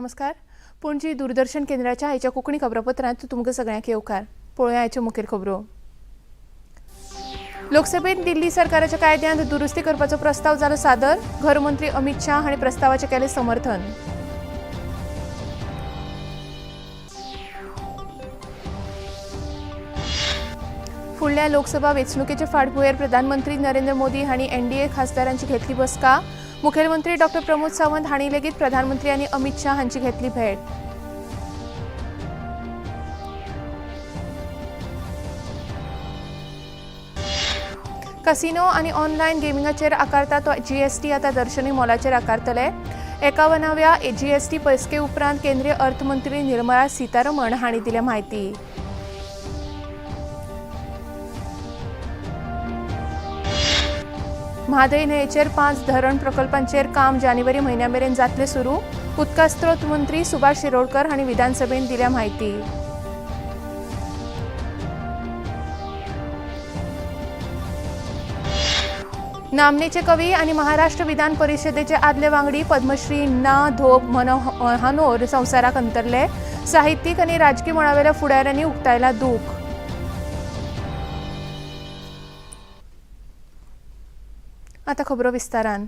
नमस्कार. पणजी दूरदर्शन केंद्राच्या आयच्या कोंकणी खबरापत्रांत तुमकां सगळ्यांक येवकार. पळोवया आयच्यो मुखेल खबरो. लोकसभेत दिल्ली सरकाराच्या कायद्यांत दुरुस्ती करपाचो प्रस्ताव जालो सादर. घरमंत्री अमित शाह हांणी प्रस्तावाचें केलें समर्थन. फुडल्या लोकसभा वेंचणुकेचे फाटभुंयेर प्रधानमंत्री नरेंद्र मोदी हांणी एनडीए खासदारांची घेतली बसका. मुखेलमंत्री डॉक्टर प्रमोद सावंत हांणी लेगीत प्रधानमंत्री आनी अमित शाह हांची घेतली भेट. कसिनो आनी ऑनलायन गेमिंगाचेर आकारता तो जीएसटी आतां दर्शनी मोलाचेर आकारतले. 51व्या जीएसटी बसके उपरांत केंद्रीय अर्थमंत्री निर्मला सीतारमण हांणी दिल्या म्हायती. म्हादय न्हंयेचेर 5 धरण प्रकल्पांचेर काम जानेवारी म्हयन्या मेरेन जातलें सुरू. उदका स्रोत मंत्री सुभाष शिरोडकर हांणी विधानसभेंत दिल्या म्हायती. नामनेचे कवी आनी महाराष्ट्र विधान परिषदेचे आदले वांगडी पद्मश्री ना धोब मनोहानोर संवसाराक अंतरले. साहित्यीक आनी राजकी मळावेल्या फुडाऱ्यांनी उक्तायला दूख. आतां खबरो विस्तारान.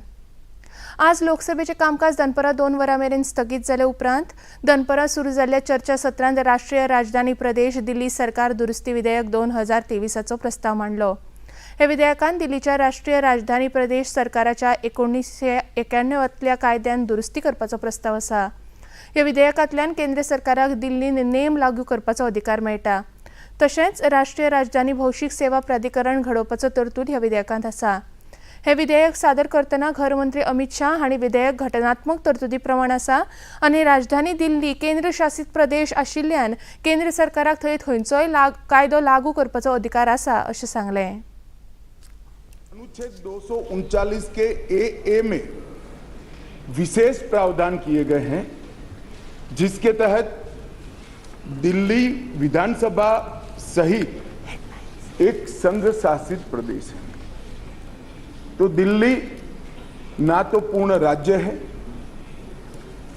आज लोकसभेचें कामकाज दनपरां 2 वरां मेरेन स्थगीत जाले उपरांत दनपरां सुरू जाल्ल्या चर्चा सत्रांत राष्ट्रीय राजधानी प्रदेश दिल्ली सरकार दुरुस्ती विधेयक 2023 प्रस्ताव मांडलो. हे विधेयकान दिल्लीच्या राष्ट्रीय राजधानी प्रदेश सरकाराच्या 1991 कायद्यान दुरुस्ती करपाचो प्रस्ताव आसा. ह्या विधेयकांतल्यान केंद्र सरकाराक दिल्लीन नेम लागू करपाचो अधिकार मेळटा. तशेंच राष्ट्रीय राजधानी भौशीक सेवा प्राधिकरण घडोवपाचो तरतूद ह्या विधेयकांत आसा. हे विधेयक सादर करतना घरमंत्री अमित शाह हांणी विधेयक घटनात्मक तरतुदी प्रमाण आसा आनी राजधानी दिल्ली केंद्रशासीत प्रदेश आशिल्ल्यान केंद्र सरकाराक थंय खंयचोय कायदो लागू करपाचो अधिकार आसा अशें सांगलें. अनुच्छेद 239 के ए में विशेष प्रावधान किए गए हैं, जिसके तहत दिल्ली विधानसभा सहित एक संघ शासित प्रदेश है। तो दिल्ली ना तो पूर्ण राज्य है,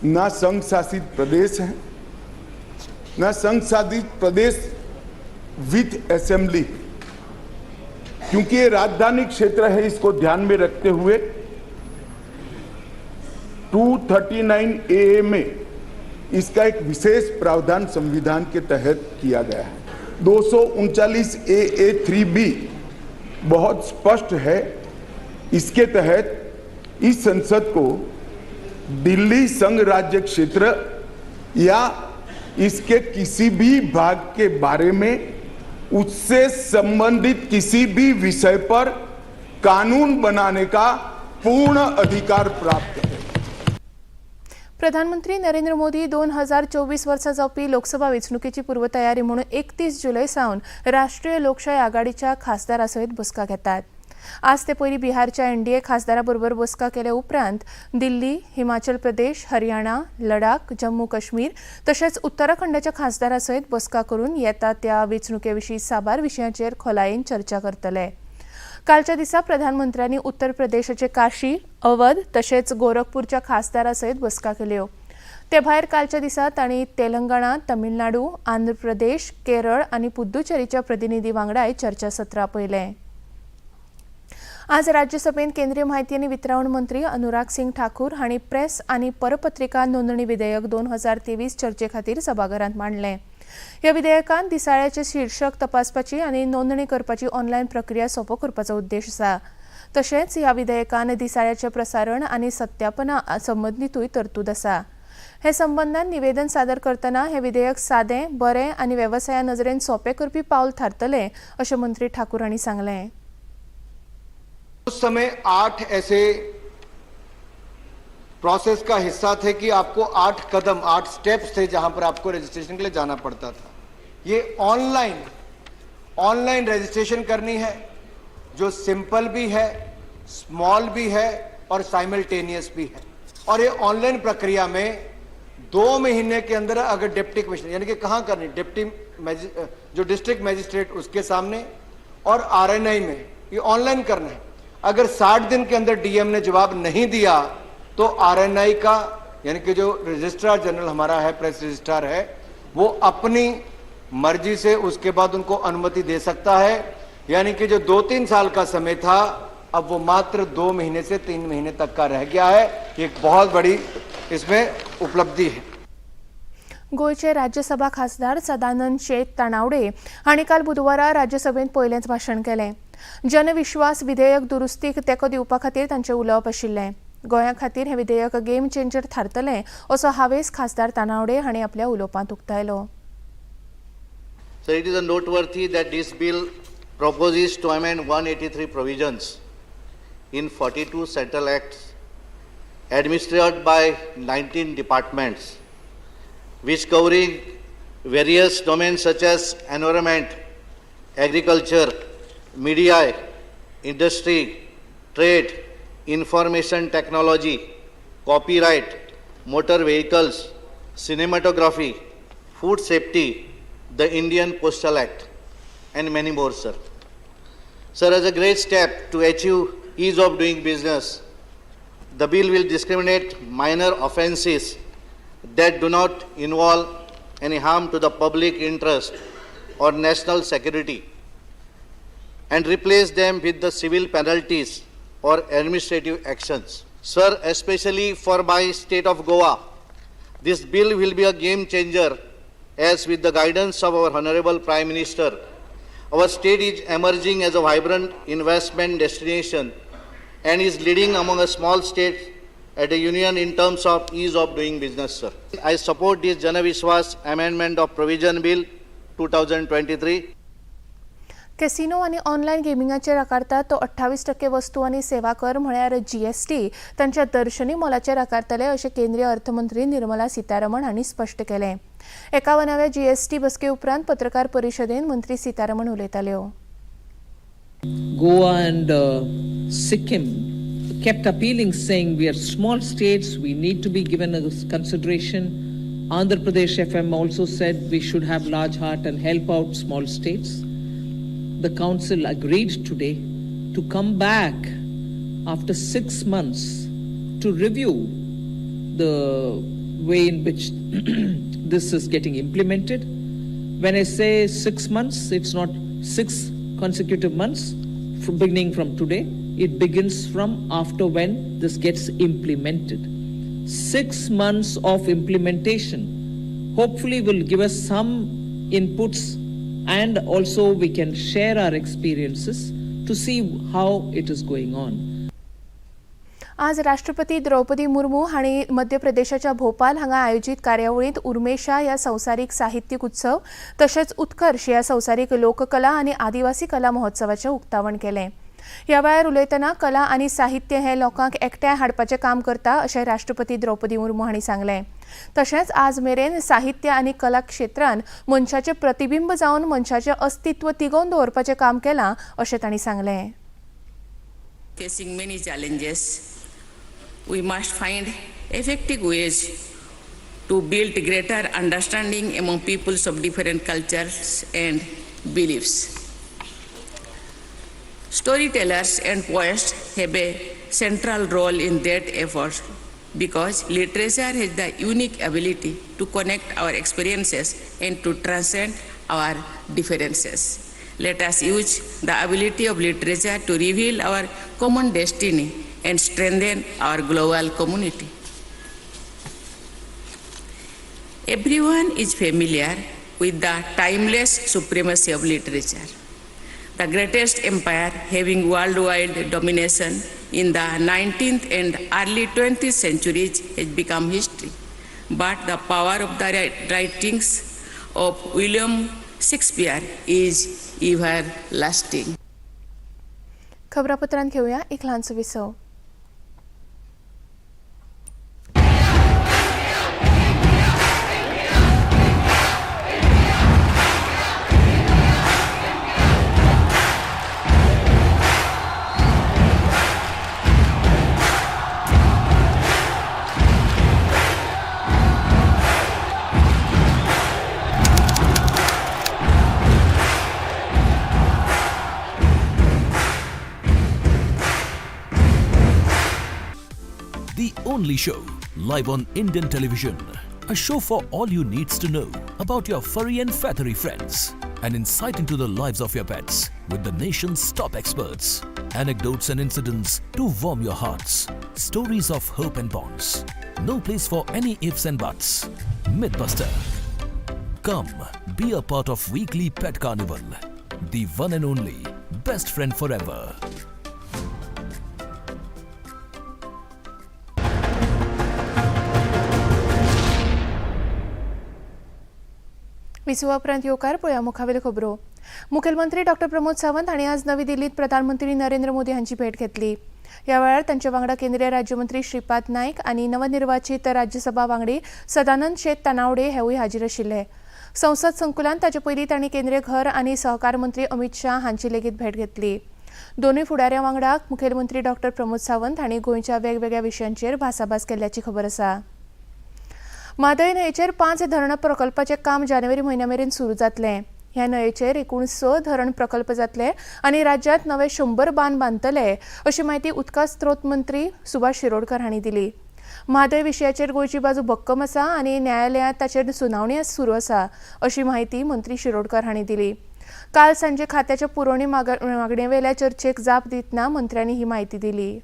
ना संघ शासित प्रदेश है, ना संघ शासित प्रदेश विथ असेंबली। क्योंकि ये राजधानी क्षेत्र है, इसको ध्यान में रखते हुए 239 ए में इसका एक विशेष प्रावधान संविधान के तहत किया गया है। 239 ए 3 बी बहुत स्पष्ट है। इसके तहत इस संसद को दिल्ली संघ राज्य क्षेत्र या इसके किसी भी भाग के बारे में उससे संबंधित किसी भी विषय पर कानून बनाने का पूर्ण अधिकार प्राप्त है। प्रधानमंत्री नरेंद्र मोदी 2024 वर्सा जावपी लोकसभा वेंचणुकेची पूर्वतयारी म्हणून 31 जुलय सावन राष्ट्रीय लोकशाय आघाडीच्या खासदारां सयत बसका घेतात. आज ते पयलीं बिहारच्या एनडीए खासदारां बरोबर बसका केले उपरांत दिल्ली, हिमाचल प्रदेश, हरियाणा, लडाख, जम्मू काश्मीर तशेंच उत्तराखंडाच्या खासदारां सयत बसका करून येता त्या वेंचणुके विशीं साबार विशयांचेर खोलायेन चर्चा करतले. कालच्या दिसा प्रधानमंत्र्यांनी उत्तर प्रदेशाचे काशी, अवध तशेंच गोरखपूरच्या खासदारां सयत बसका केल्यो. ते भायर कालच्या दिसा तांणी तेलंगणा, तमिळनाडू, आंध्र प्रदेश, केरळ आनी पुद्दुचेरीच्या प्रतिनिधी वांगडाय चर्चासत्र आपयलें. आज राज्यसभेत केंद्रीय म्हायती आनी वितरावण मंत्री अनुराग सिंग ठाकूर हांणी प्रेस आनी परपत्रिका नोंदणी विधेयक 2023 चर्चे खातीर सभाघरांत मांडलें. ह्या विधेयकांत दिसाळ्याचें शीर्षक तपासपाची आनी नोंदणी करपाची ऑनलायन प्रक्रिया सोंपो करपाचो उद्देश आसा. तशेंच ह्या विधेयकान दिसाळ्याचें प्रसारण आनी सत्यापना संबंदीतूय तरतूद आसा. हे संबंदान निवेदन सादर करतना हें विधेयक सादें, बरें आनी वेवसाया नजरेन सोंपें करपी पावल थारतलें अशें मंत्री ठाकूर हांणी सांगलें. उस समय 8 ऐसे प्रोसेस का हिस्सा थे कि आपको 8 कदम, 8 स्टेप्स थे जहां पर आपको रजिस्ट्रेशन के लिए जाना पड़ता था। ये ऑनलाइन रजिस्ट्रेशन करनी है, जो सिंपल भी है, स्मॉल भी है और साइमल्टेनियस भी है। और ये ऑनलाइन प्रक्रिया में 2 महीने के अंदर अगर डिप्टी कमिश्नर, यानी कि कहां करनी, डिप्टी जो डिस्ट्रिक्ट मजिस्ट्रेट उसके सामने और आरएनआई में ये ऑनलाइन करना है। अगर 60 दिन के अंदर डीएम ने जवाब नहीं दिया तो आरएनआई का यानी कि जो रजिस्ट्रार जनरल हमारा है, प्रेस रजिस्ट्रार है, वो अपनी मर्जी से उसके बाद उनको अनुमति दे सकता है। यानी कि जो 2-3 साल का समय था, अब वो मात्र 2 महीने से 3 महीने तक का रह गया है। ये एक बहुत बड़ी इसमें उपलब्धि है। गोंयचे राज्यसभा खासदार सदानंद शेट तानावडे हांणी काल बुधवारा राज्यसभेंत पयलेंच भाशण केलें। जनविश्वास विधेयक दुरुस्तीक तेंको दिवपा खातीर तांचें उलोवप आशिल्लें। गोंया खातीर हें विधेयक गेम चेंजर थारतलें असो हावेस खासदार तानावडे हांणी आपल्या उलोवपांत उक्तायलो। So it is a noteworthy that this bill proposes to amend 183 provisions in 42 central acts administered by 19 departments, which covering various domains such as environment, agriculture, media, industry, trade, information technology, copyright, motor vehicles, cinematography, food safety, the Indian Postal Act, and many more, sir. Sir, as a great step to achieve ease of doing business, the bill will discriminate minor offences that do not involve any harm to the public interest or national security and replace them with the civil penalties or administrative actions. Sir, especially for my state of Goa, this bill will be a game changer, as with the guidance of our Honorable Prime Minister, our state is emerging as a vibrant investment destination and is leading among a small states at a union in terms of ease of doing business, sir. I support this Janavishwas Amendment of Provision Bill 2023. Casino आनी online गेमिंगाचेर आकारता तो 28% वस्तू आनी सेवा कर म्हळ्यार GST तांच्या दर्शनी मोलाचेर आकारतले अशें केंद्रीय अर्थमंत्री निर्मला सीतारमण हांणी स्पश्ट केलें। 51व्या जीएसटी बसके उपरांत पत्रकार परिशदेंत मंत्री Sitharaman उलयताल्यो। Goa and Sikkim kept appealing, saying we are small states, we need to be given a consideration. Andhra Pradesh FM also said we should have large heart and help out small states. The council agreed today to come back after 6 months to review the way in which this is getting implemented. When I say 6 months, it's not 6 consecutive months from beginning from today. It begins from after when this gets implemented. 6 months of implementation hopefully will give us some inputs, and also we can share our experiences to see how it is going on. आज राष्ट्रपती द्रौपदी मुर्मू हांणी मध्य प्रदेशाच्या भोपाल हांगा आयोजीत कार्यावळींत उर्मेशा ह्या संवसारीक साहित्यीक उत्सव तशेंच उत्कर्ष ह्या संवसारीक लोककला आनी आदिवासी कला महोत्सवाचें उक्तावण केलें। ह्या वेळार उलयतना कला आनी साहित्य हें लोकांक एकठांय हाडपाचें काम करता अशें राष्ट्रपती द्रौपदी मुर्मू हांणी सांगलें। तशेंच आज मेरेन साहित्य आनी कला क्षेत्रान मनशाचें प्रतिबिंब जावन मनशाचें अस्तित्व तिगोवन दवरपाचें काम केलां अशें तांणी सांगलें। Facing many challenges, we must find effective ways to build greater understanding among peoples of different cultures and beliefs. Storytellers and poets have a central role in that effort because literature has the unique ability to connect our experiences and to transcend our differences. Let us use the ability of literature to reveal our common destiny and strengthen our global community. Everyone is familiar with the timeless supremacy of literature. The greatest empire having worldwide domination in the 19th and early 20th centuries has become history. But the power of the writings of William Shakespeare is everlasting. खबरापत्रांत घेऊया एक ल्हानसो विसव. The only show Live on Indian television. A show for all you needs to know about your furry and feathery friends. An insight into the lives of your pets with the nation's top experts. Anecdotes and incidents to warm your hearts. Stories of hope and bonds. No place for any ifs and buts. Mythbuster. Come, be a part of weekly Pet Carnival. The one and only best friend forever. विसवा उपरांत येवकार पळोवया मुखावेल्यो खबरो. मुखेलमंत्री doctor Pramod Sawant हांणी आज नवी दिल्लीत प्रधानमंत्री नरेंद्र मोदी हांची भेट घेतली. ह्या वेळार तांचे वांगडा केंद्रीय राज्यमंत्री श्रीपाद नायक आनी नवनिर्वाचीत राज्यसभा वांगडी सदानंद शेत तानावडे हेवूय हाजीर आशिल्ले. संसद संकुलांत ताचे पयलीं तांणी केंद्रीय घर आनी सहकार मंत्री अमित शाह हांची लेगीत भेट घेतली. दोनूय फुडाऱ्यां वांगडा मुखेलमंत्री डॉक्टर प्रमोद सावंत हांणी गोंयच्या वेगवेगळ्या विशयांचेर भासाभास केल्ल्याची खबर आसा. म्हादय न्हंयेचेर 5 धरण प्रकल्पाचें काम जानेवारी म्हयन्या मेरेन सुरू जातलें. ह्या न्हंयेचेर एकूण 6 धरण प्रकल्प जातले आनी राज्यांत नवे 100 बांद बांदतले अशी म्हायती उदका स्त्रोत मंत्री सुभाष शिरोडकर हांणी दिली. म्हादय विशयाचेर गोंयची बाजू भक्कम आसा आनी न्यायालयांत ताचेर सुनावणी सुरू आसा अशी म्हायती मंत्री शिरोडकर हांणी दिली. काल सांजे खात्याच्या पुरवणी मागणेवेल्या चर्चेक जाप दितना मंत्र्यांनी ही म्हायती दिली.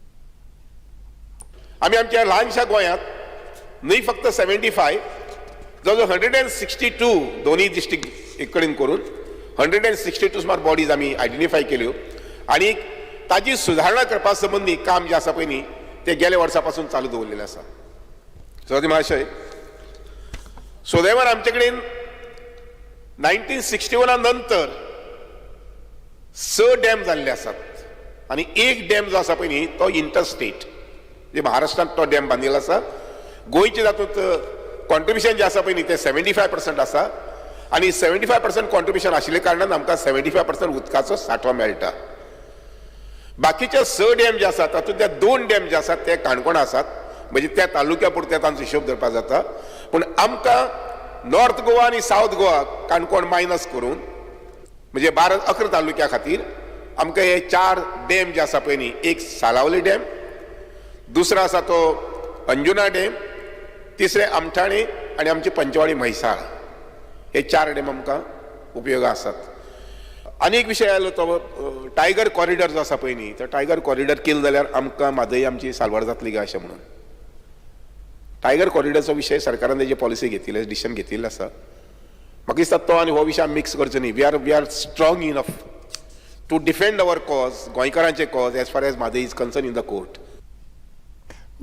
आमी आमच्या ल्हानशा गोंयांत न्हय फक्त 75 जवळ 162 दोन्ही डिस्ट्रिक्ट एक कडेन करून 162 सुमार बॉडीज आमी आयडेंटिफाय केल्यो आनी ताजी सुदारणा करपा संबंदी काम जें आसा पळय न्ही तें गेल्या वर्सा पासून चालू दवरलेलें आसा. सभापती महाशय, सुदैवान आमचे कडेन 1961 नंतर 6 डॅम जाल्ले आसात आनी एक डॅम जो आसा पळय न्ही तो इंटरस्टेट, जे महाराष्ट्रांत तो डॅम बांदिल्लो आसा. गोंयचें तातूंत कॉन्ट्रिब्युशन जें आसा पळय न्ही तें 75% आसा आनी 75% कॉन्ट्रिब्युशन आशिल्ल्या कारणान आमकां 75% उदकाचो सांठो मेळटा. बाकीचे 6 डॅम जे आसात तातूंतले 2 डॅम जे आसात ते काणकोणा आसात, म्हणजे त्या तालुक्या पुरते तांचो हिशोब धरपाक जाता. पूण आमकां नॉर्थ गोवा आनी सावथ गोवा काणकोण मायनस करून म्हणजे 12-11 तालुक्या खातीर आमकां हे 4 डॅम जे आसा पळय न्ही, एक सालावली डॅम, दुसरो आसा तो अंजुना डॅम, तिसरें आमठाणे आनी आमची पंचवाडी म्हैसाळ, हे 4 डॅम आमकां उपयोगा आसात. आनी एक विशय आयलो तो टायगर कॉरिडॉर जो आसा पळय न्ही, तो टायगर कॉरिडॉर केलो जाल्यार आमकां म्हादय आमची साल्वार जातली काय अशें म्हणून टायगर कॉरिडॉरचो विशय सरकारान तेजी पॉलिसी घेतिल्ली, डिसिजन घेतिल्लें आसा. म्हाका दिसता तो आनी हो विशय आमी मिक्स करचो न्ही. We are strong enough to defend our cause, गोंयकारांचे cause as far as Mhadei is concern in the court.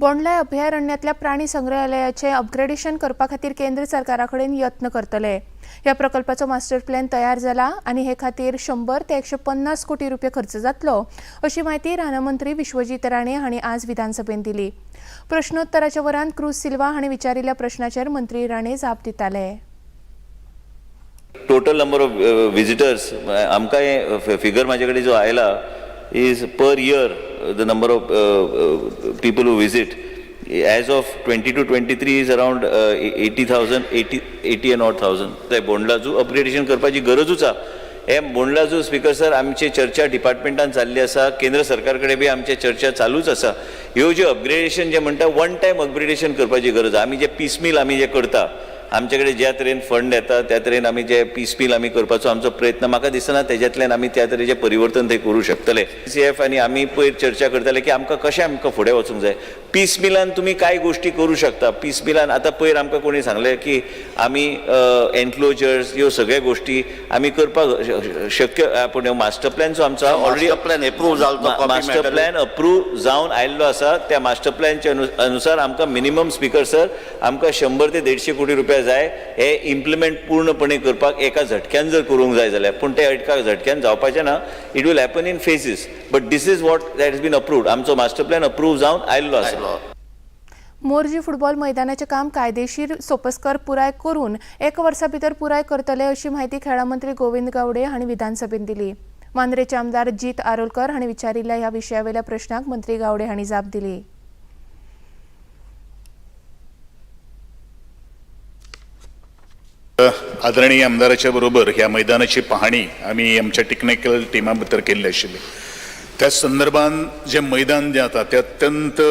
Bondla अभयारण्यांतल्या प्राणी संग्रहालयाचें अपग्रेडेशन करपा खातीर केंद्र सरकारा कडेन यत्न करतले. ह्या प्रकल्पाचो मास्टर प्लॅन तयार जाला आनी हे खातीर 100 ते 150 कोटी रुपया खर्च जातलो अशी म्हायती रानमंत्री विश्वजीत राणे हांणी आज विधानसभेंत दिली. प्रश्नोत्तराच्या वरांत क्रूज सिल्वा हांणी विचारिल्ल्या प्रश्नाचेर मंत्री राणे जाप दिताले. टोटल नंबर ऑफ विजिटर्स आमकां हे फिगर म्हाजे कडेन जो आयला is per year the number of people who visit as of 22-23 is around 80,000, 80 and odd thousand. ते बोंडला झू अपग्रेडेशन करपाची गरजूच आसा. हे बोंडला झू स्पीकर सर आमची चर्चा डिपार्टमेंटान जाल्ली आसा, केंद्र सरकार कडेन बी आमची चर्चा चालूच आसा. ह्यो ज्यो अपग्रेडेशन जे म्हणटा वन टायम अपग्रेडेशन करपाची गरज आसा. आमी जे पिसमील आमी जे करता, आमचे कडेन ज्या तरेन फंड येता त्या तरेन आमी जे पिसमील आमी करपाचो आमचो प्रयत्न, म्हाका दिसना तेज्यांतल्यान आमी त्या तरेचें परिवर्तन थंय करूं शकतले. सी एफ आनी आमी पयर चर्चा करताले की आमकां कशें आमकां फुडें वचूंक जाय. पिसमिलान तुमी कांय गोश्टी करूं शकता. पिसमिलान आतां पयर आमकां कोणी सांगलें की आमी एनक्लोजर्स ह्यो सगळ्यो गोश्टी आमी करपाक शक्य, पूण मास्टर प्लॅन जो आमचो ऑलरेडी प्लॅन एप्रूव जालो, मास्टर प्लॅन अप्रूव जावन आयिल्लो आसा. त्या मास्टर प्लॅनच्या अनुसार आमकां मिनिमम स्पीकर सर आमकां 100 ते 150 कोटी रुपया जाय हे इम्प्लिमेंट पूर्णपणे करपाक एका झटक्यान जर करूंक जाय जाल्यार, पूण ते एका झटक्यान जावपाचें ना. It will happen in phases, but this is what that is been approved. आमचो मास्टर प्लॅन अप्रूव जावन आयिल्लो आसा. मोरजी फुटबॉल मैदानाचें काम कायदेशीर सोपस्कर पुराय करून 1 वर्सा भितर पुराय करतले अशी म्हायती खेळां मंत्री गोविंद गावडे हांणी विधानसभेंत दिली. मांद्रेचे आमदार जीत आरोलकर हांणी विचारिल्ल्या ह्या विशयावेल्या प्रश्नाक मंत्री गावडे हांणी जाप दिली. आदरणीय आमदाराच्या बरोबर ह्या मैदानाची पाहणी आमी आमच्या टेक्निकल टिमा भितर केल्ली आशिल्ली. त्या संदर्भान जें मैदान जें आसा तें अत्यंत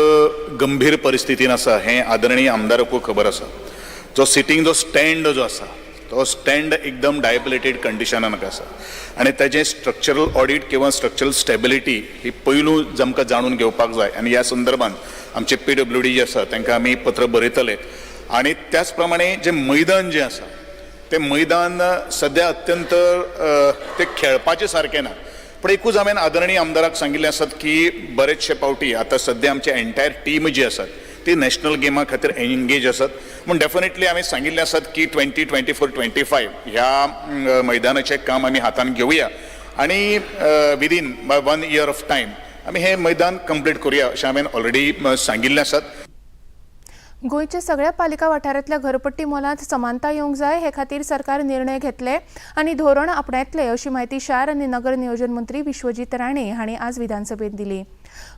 गंभीर परिस्थितीन आसा हें आदरणीय आमदाराकूय खबर आसा. जो सिटींग जो स्टँड जो आसा तो स्टँड एकदम डायबिलिटेड कंडिशनान आसा आनी ताजें स्ट्रक्चरल ऑडीट किंवा स्ट्रक्चरल स्टेबिलिटी ही पयलू आमकां जाणून घेवपाक जाय आनी ह्या संदर्भान आमचे PWD जे आसा तांकां आमी पत्र बरयतले. आनी त्याच प्रमाणे जें मैदान जें आसा तें मैदान सद्या अत्यंत तें खेळपाचें सारकें ना, पूण एकूच हांवें आदरणीय आमदाराक सांगिल्लें आसात की बरेचशे पावटी आतां सद्या आमचे एंटायर टीम जी आसात ती नॅशनल गेमा खातीर एंगेज आसात, पूण डेफिनेटली हांवें सांगिल्लें आसात की 2024-25 ह्या मैदानाचें काम आमी हातान घेवया आनी within by 1 year of time आमी हें मैदान कंप्लीट करुया अशें हांवें ऑलरेडी सांगिल्लें आसात. गोंयच्या सगळ्या पालिका वाठारांतल्या घरपट्टी मोलांत समानता येवंक जाय हे खातीर सरकार निर्णय घेतले आनी धोरण आपणायतले अशी म्हायती शार आनी नगर नियोजन मंत्री विश्वजीत राणे हांणी आज विधानसभेत दिली.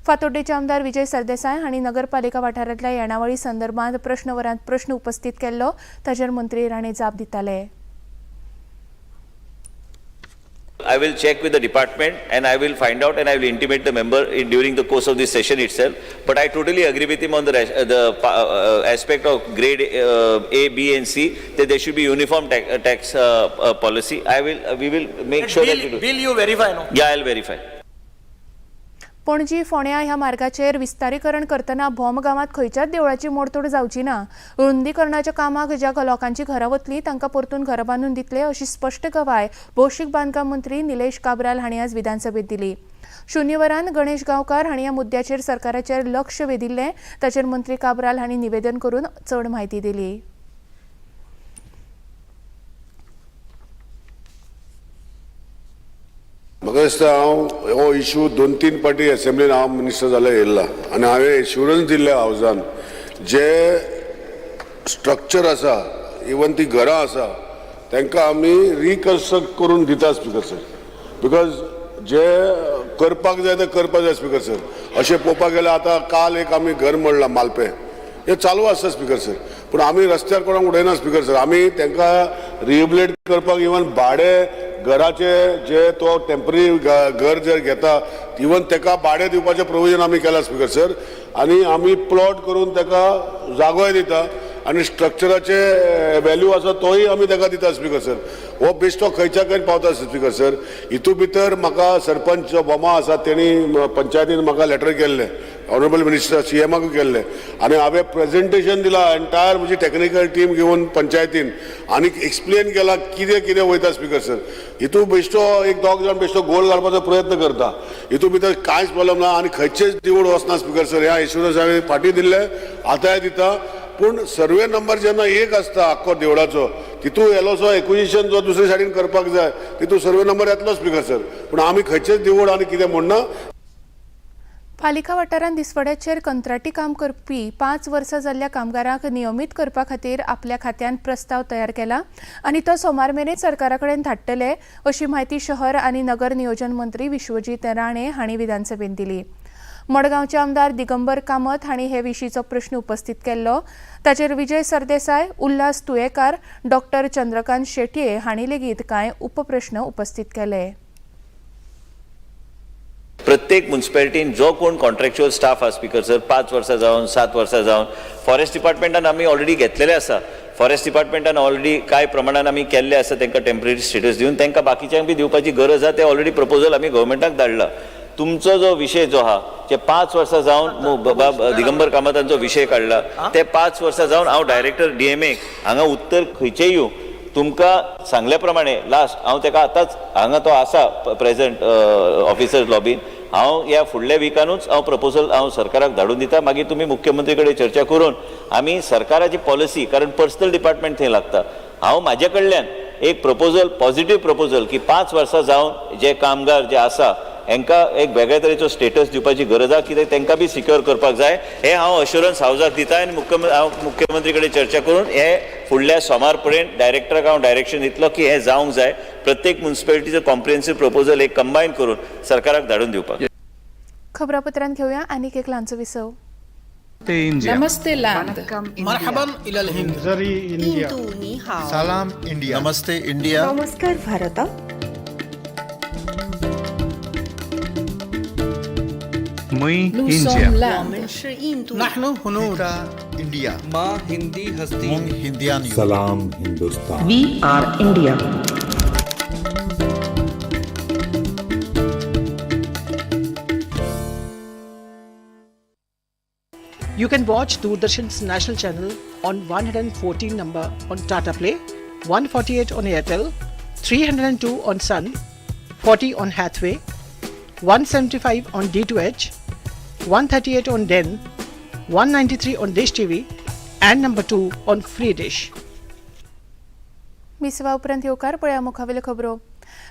फातोड्डेचे आमदार विजय सरदेसाय हांणी नगरपालिका वाठारांतल्या येणावळी संदर्भात प्रश्नवरांत प्रश्न उपस्थित केल्लो, ताचेर मंत्री राणे जाप दिताले. I will check with the department and I will find out and I will intimate the member during the course of this session itself. But I totally agree with him on the aspect of grade A, B and C, that there should be uniform tax policy. We will make sure that we do. Bill you verify, no? Yeah, I will verify. Panaji फोंड्या ह्या मार्गाचेर विस्तारीकरण करतना भोम गांवांत खंयच्याच देवळाची मोडतोड जावची ना. रुंदीकरणाच्या कामाक ज्या लोकांची घरां वतली तांकां परतून घरां बांदून दितले अशी स्पश्ट गवाय भौशीक बांदकाम मंत्री निलेश काब्राल हांणी आज विधानसभेत दिली. शून्यवरान गणेश गांवकार हांणी ह्या मुद्द्याचेर सरकाराचेर लक्ष वेधिल्लें, ताचेर मंत्री काब्राल हांणी निवेदन करून चड म्हायती दिली. म्हाका दिसता हांव हो इशू 2-3 पाटी एसेंब्लीन हांव मिनिस्टर जाल्यार येयल्ला आनी हांवें एश्युरन्स दिल्लें हावजान जे स्ट्रक्चर आसा इवन ती घरां आसा तांकां आमी रिकन्स्ट्रक्ट करून दिता स्पिकर सर, because जे करपाक जाय ते करपाक जाय स्पिकर सर. अशें पळोवपाक गेल्यार आतां काल एक आमी घर मोडलां मालपें, हें चालू आसता स्पिकर सर, पूण आमी रस्त्यार कोणाक उडयना स्पिकर सर. आमी तांकां रिहेबिलेट करपाक इवन भाडें घराचे जे तो टेंपररी घर जर घेता इवन ताका भाडें दिवपाचें प्रोविजन आमी केलां स्पिकर सर, आनी आमी प्लॉट करून ताका जागोय दिता आनी स्ट्रक्चराचे वेल्यू आसा तोय आमी ताका दिता स्पिकर सर. हो बेश्टो खंयच्या खंय पावता स्पिकर सर. हितू भितर म्हाका सरपंच बोमा आसा तेणी पंचायतीन म्हाका लेटर केल्लें, ऑनरेबल मिनिस्टर CMाकूय केल्लें आनी हांवें प्रेजेंटेशन दिलां एंटायर म्हजी टॅक्निकल टीम घेवन पंचायतीन आनी एक्सप्लेन केलां कितें कितें वयता स्पिकर सर. हितू बेश्टो एक दोग जाण बेश्टो गोल घालपाचो प्रयत्न करता, हितू भितर कांयच प्रॉब्लम ना आनी खंयचेच देवूळ वचना स्पिकर सर. ह्या एश्युरन्स हांवें फाटीं दिल्लें, आतांय दिता, पूण सर्वे नंबर जेन्ना एक आसता आख्खो देवळाचो तितू येलोसो एक्विजिशन जो दुसरे सायडीन करपाक जाय तितू सर्वे नंबर येतलो स्पिकर सर, पूण आमी खंयचेच देवूळ आनी कितें म्हणना. पालिका वाठारांत दिसवड्याचेर कंत्राटी काम करपी 5 वर्सां जाल्ल्या कामगारांक नियमीत करपा खातीर आपल्या खात्यान प्रस्ताव तयार केला आनी तो सोमार मेरेन सरकारा कडेन धाडटले अशी म्हायती शहर आनी नगर नियोजन मंत्री विश्वजीत राणे हांणी विधानसभेत दिली. मडगांवचे आमदार दिगंबर कामत हांणी हे विशींचो प्रश्न उपस्थित केल्लो, ताचेर विजय सरदेसाय, उल्हास तुयेकार, डॉक्टर चंद्रकांत शेटये हांणी लेगीत कांय उपप्रश्न उपस्थित केले. प्रत्येक म्युन्सिपेलिटीन जो कोण कॉन्ट्रॅक्च्युअल स्टाफ आसा स्पिकर सर 5 वर्सां जावन 7 वर्सां जावन फॉरेस्ट डिपार्टमेंटान आमी ऑलरेडी घेतलेले आसा. फॉरेस्ट डिपार्टमेंटान ऑलरेडी कांय प्रमाणान आमी केल्ले आसा, तांकां टेंपररी स्टेटस दिवन तांकां बाकीच्यांक बी दिवपाची गरज आसा. ते ऑलरेडी प्रपोजल आमी गव्हर्मेंटाक धाडला. तुमचो जो विशय जो आहा जे 5 वर्सां जावन बाब दिगंबर कामतांचो विशय काडला ते 5 वर्सां जावन हांव डायरेक्टर DMA हांगा उत्तर खंयचें येवं तुमकां सांगल्या प्रमाणे लास्ट हांव ताका आतांच हांगा तो आसा प्रेजंट ऑफिसर लॉबीन, हांव ह्या फुडल्या विकानूच हांव प्रपोजल हांव सरकाराक धाडून दिता. मागीर तुमी मुख्यमंत्री कडेन चर्चा करून आमी सरकाराची पॉलिसी, कारण पर्सनल डिपार्टमेंट थंय लागता, हांव म्हाजे कडल्यान एक प्रपोजल पॉझिटीव प्रपोजल की 5 वर्सां जावन जे कामगार जे आसा हेंकां एक वेगळे तरेचो स्टेटस दिवपाची गरज आसा, कित्याक तांकां बी सिक्योर करपाक जाय. हें हांव अश्युरन्स हावजाक दिता आनी हांव मुख्यमंत्री कडेन चर्चा करून हे फुडल्या सोमार पर्यंत डायरेक्टराक हांव डायरेक्शन दितलो की हें जावंक जाय. प्रत्येक म्युन्सिपेलिटीचो कॉम्प्रिहेन्सीव प्रपोजल एक कंबायन करून सरकाराक धाडून दिवपाक. खबरापत्रांत घेवया आनीक एक ल्हानसो विसव. नमस्ते land. मरहबन इलल हिंद. सलाम इंडिया. नमस्ते इंडिया. नमस्कार भारत. Mui India. नहनु हुनूद. India. मा हिंदी हस्ती. मुंग हिंदियानियो. Salam Hindustan. We are India. You can watch Doordarshan's national channel on 114 number on Tata Play, 148 on Airtel, 302 on Sun, 40 on Hathway, 175 on D2H, 138 on Den, 193 on Dish TV, and number 2 on Free Dish. विसवा उपरांत येवकार. पळया मुखावेल्यो खबरो.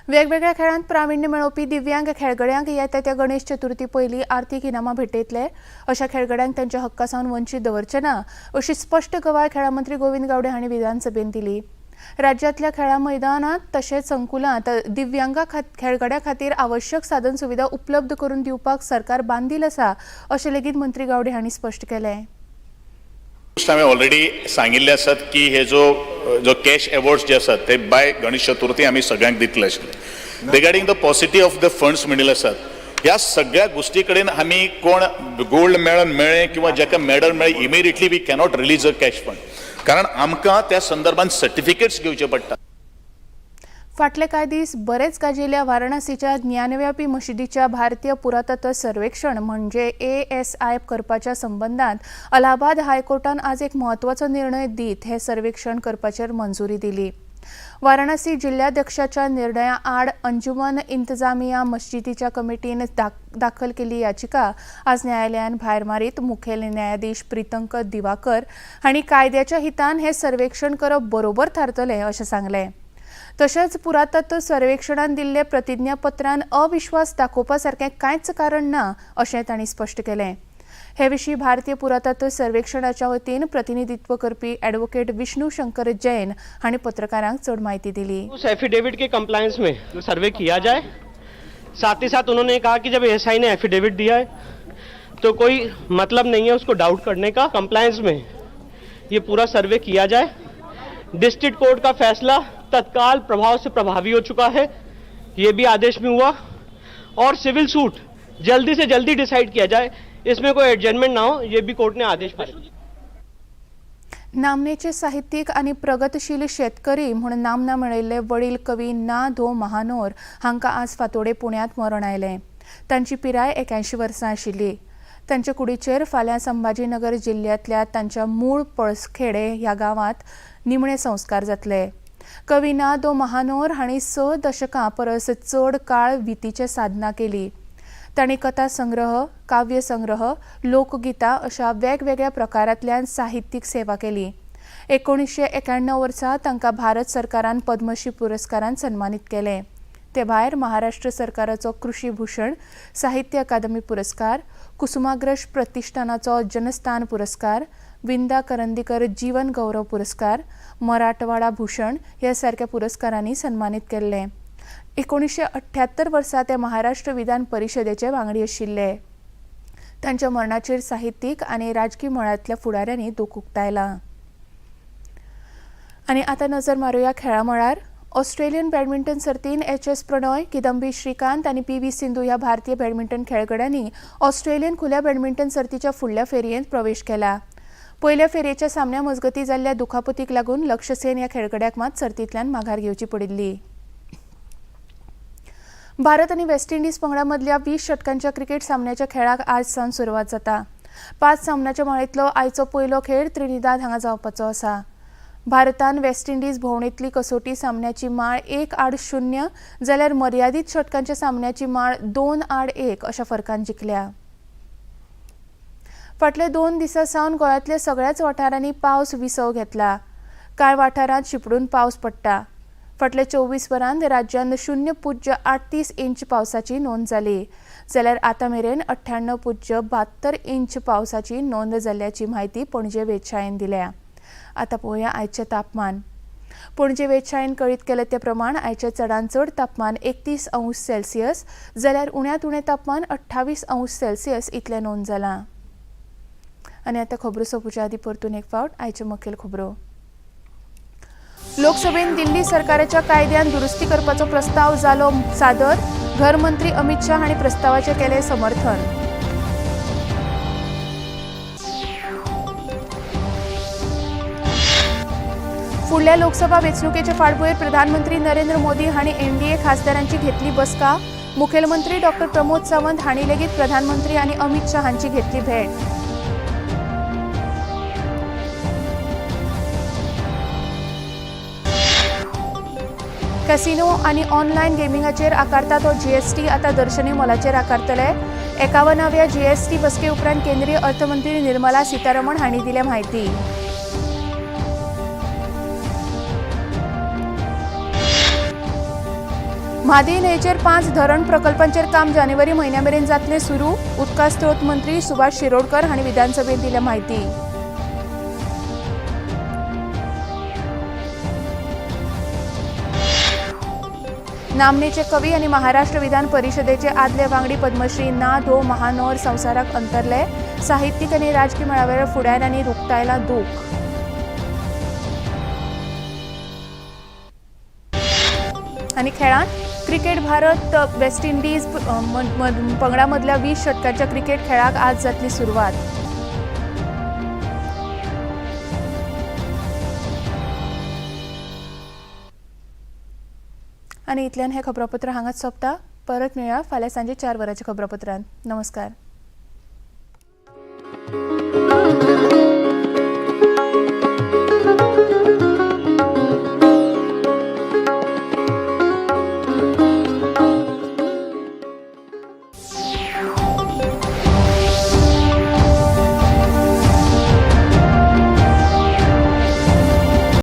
वेगवेगळ्या खेळांत प्राविण्य मेळोवपी दिव्यांग खेळगड्यांक येता त्या गणेश चतुर्थी पयलीं आर्थीक इनामां भेटयतले. अशा खेळगड्यांक तांच्या हक्का सावन वंचीत दवरचे ना अशी स्पश्ट गवाय खेळां मंत्री गोविंद गावडे हांणी विधानसभेंत दिली. राज्यांतल्या खेळां मैदानांत तशेंच संकुलांत दिव्यांगा खेळगड्यां खातीर आवश्यक साधन सुविधा उपलब्ध करून दिवपाक सरकार बांदील आसा अशें लेगीत मंत्री गावडे हांणी स्पश्ट केलें. हांवें ऑलरेडी सांगिल्लें आसात की हे जो जो कॅश एवॉर्ड्स जे आसात ते बाय गणेश चतुर्थी आमी सगळ्यांक दितले आशिल्ले. Regarding the paucity of the funds म्हणिल्ले आसात, ह्या सगळ्या गोश्टी कडेन आमी कोण गोल्ड मेळन मेळ्ळें किंवा जाका मॅडल मेळ्ळें, immediately we cannot release a cash fund, कारण आमकां त्या संदर्भात सर्टिफिकेट्स घेवचे पडटा. फाटले कांय दीस बरेच गाजिल्ल्या वाराणसीच्या ज्ञानव्यापी मशिदीच्या भारतीय पुरातत्व सर्वेक्षण म्हणजे एएसआय करपाच्या संबंदांत अलाहाबाद हायकोर्टान आज एक म्हत्वाचो निर्णय दीत हे सर्वेक्षण करपाचेर मंजुरी दिली. वाराणसी जिल्ल्याध्यक्षाच्या निर्णया आड अंजुमन इंतजामिया मस्जिदीच्या कमिटीन दाखल केल्ली याचिका आज न्यायालयान भायर मारीत मुखेल न्यायाधीश प्रितंकर दिवाकर हांणी कायद्याच्या हितान हे सर्वेक्षण करप बरोबर थारतलें अशें सांगलें. तशेंच पुरातत्व सर्वेक्षणान दिल्ले प्रतिज्ञापत्रान अविश्वास दाखोवपा सारकें कांयच कारण ना अशें तांणी स्पश्ट केलें. हे विशीं भारतीय पुरातत्व सर्वेक्षणाच्या वतीन प्रतिनिधित्व करपी ॲडव्होकेट विष्णू शंकर जैन हांणी पत्रकारांक चड म्हायती दिली. उस एफिडेविट के कंप्लायंस में सर्वे किया जाए. साथ ही साथ उन्होंने कहा कि जब एएसआई ने एफिडेविट दिया है तो कोई मतलब नहीं है उसको डाउट करने का. कंप्लायंस में ये पूरा सर्वे किया जाए. डिस्ट्रिक्ट कोर्ट का फैसला तत्काल प्रभाव से प्रभावी हो चुका है, ये भी आदेश में हुआ. और सिविल सूट जल्दी से जल्दी डिसाइड किया जाए, इसमें कोई एडजस्टमेंट ना हो, ये भी कोर्ट ने आदेश पारित. नामनेचे साहित्यीक आनी प्रगतशील शेतकरी म्हूण नामना मेळयल्ले वडील कवी ना धो महानोर हांकां आज फांतोडे पुण्यांत मरण आयलें. तांची पिराय 81 वर्सां आशिल्ली. तांचे कुडीचेर फाल्यां संभाजीनगर जिल्ल्यांतल्या तांच्या मूळ पळसखेडे ह्या गांवांत निमणे संस्कार जातले. कवी ना दो महानोर हांणी 6 दशकां परस चड काळ वितीचे साधना केली. तांणी कथा संग्रह, काव्य संग्रह, लोकगितां अशा वेगवेगळ्या प्रकारांतल्यान साहित्यीक सेवा केली. 1991 वर्सा तांकां भारत सरकारान पद्मश्री पुरस्कारान सन्मानीत केलें. ते भायर महाराष्ट्र सरकाराचो कृषी भूषण, साहित्य अकादमी पुरस्कार, कुसुमाग्रज प्रतिष्ठानाचो जनस्थान पुरस्कार, विंदा करंदीकर जीवन गौरव पुरस्कार, मराठवाडा भूषण ह्या सारक्या पुरस्कारांनी सन्मानीत केल्ले. 1978 वर्सा ते महाराष्ट्र विधान परिशदेचे वांगडी आशिल्ले. तांच्या मरणाचेर साहित्यीक आनी राजकी मळांतल्या फुडाऱ्यांनी दूख उक्तायला. आनी आतां नजर मारुया खेळा मळार. ऑस्ट्रेलियन बॅडमिंटन सर्तीन एच.एस. प्रणॉय, किदंबी श्रीकांत आनी पी.व्ही. सिंधू ह्या भारतीय बॅडमिंटन खेळगड्यांनी ऑस्ट्रेलियन खुल्या बॅडमिंटन सर्तीच्या फुडल्या फेरयेंत प्रवेश केला. पयल्या फेरयेच्या सामन्या मजगतीं जाल्ल्या दुखापतीक लागून लक्ष्य सेन ह्या खेळगड्याक मात सर्तींतल्यान माघार घेवची पडिल्ली. भारत आनी वेस्ट इंडिज पंगडा मदल्या 20 षटकांच्या क्रिकेट सामन्याच्या खेळाक आज सावन सुरवात जाता. 5 सामन्याच्या माळेंतलो आयचो पयलो खेळ त्रिनिदाद हांगा जावपाचो आसा. भारतान वेस्ट इंडिज भोंवडेंतली कसोटी सामन्याची माळ 1-0 जाल्यार मर्यादीत षटकांच्या सामन्याची माळ 2-1 अशा फरकान जिखल्या. फाटल्या 2 दिसां सावन गोंयांतल्या सगळ्याच वाठारांनी पावस विसव घेतला. कांय वाठारांत शिपडून पावस पडटा. फाटल्या 24 वरांत राज्यांत 0.38 इंच पावसाची नोंद जाली, जाल्यार आतां मेरेन 98.72 इंच पावसाची नोंद जाल्ल्याची म्हायती पणजे वेधशाळेन दिल्या. आतां पळोवया आयचें तापमान. पणजे वेधशाळेन कळीत केलें ते प्रमाण आयचें चडांत चड तापमान 31 अंश सेल्सियस जाल्यार उण्यांत उणें तापमान 28 अंश सेल्सियस इतलें नोंद जालां. आनी आतां खबरो सोंपूच्या आदीं परतून एक फावट आयच्यो मुखेल खबरो. लोकसभेन दिल्ली सरकाराच्या कायद्यान दुरुस्ती करपाचो प्रस्ताव जालो सादर. घरमंत्री अमित शाह हांणी प्रस्तावाचें केलें समर्थन. फुडल्या लोकसभा वेंचणुकेचे फाटभुंयेर प्रधानमंत्री नरेंद्र मोदी हांणी एनडीए खासदारांची घेतली बसका. मुखेलमंत्री डॉ प्रमोद सावंत हांणी लेगीत प्रधानमंत्री आनी अमित शाह हांची घेतली भेट. कॅसिनो आनी ऑनलायन गेमिंगाचेर आकारता तो जीएसटी आतां दर्शनी मोलाचेर आकारतले. 51व्या जीएसटी बसके उपरांत केंद्रीय अर्थमंत्री निर्मला सीतारमण हांणी दिल्या म्हायती. म्हादय न्हंयेचेर 5 धरण प्रकल्पांचेर काम जानेवारी म्हयन्या मेरेन जातलें सुरू. उदका स्रोत मंत्री सुभाष शिरोडकर हांणी विधानसभेत दिल्या म्हायती. नामनेचे कवी आनी महाराष्ट्र विधान परिषदेचे आदले वांगडी पद्मश्री ना धो महानोर संवसाराक अंतरले. साहित्यीक आनी राजकी मळावेल्या फुडाऱ्यांनी उक्तायला दूख. आनी खेळांत क्रिकेट भारत वेस्ट इंडिज पंगडा मदल्या 20 षटकांच्या क्रिकेट खेळाक आज जातली सुरवात. आनी इतल्यान हें खबरापत्र हांगाच सोंपता. परत मेळया फाल्यां सांजे 4 वरांच्या खबरापत्रान. नमस्कार.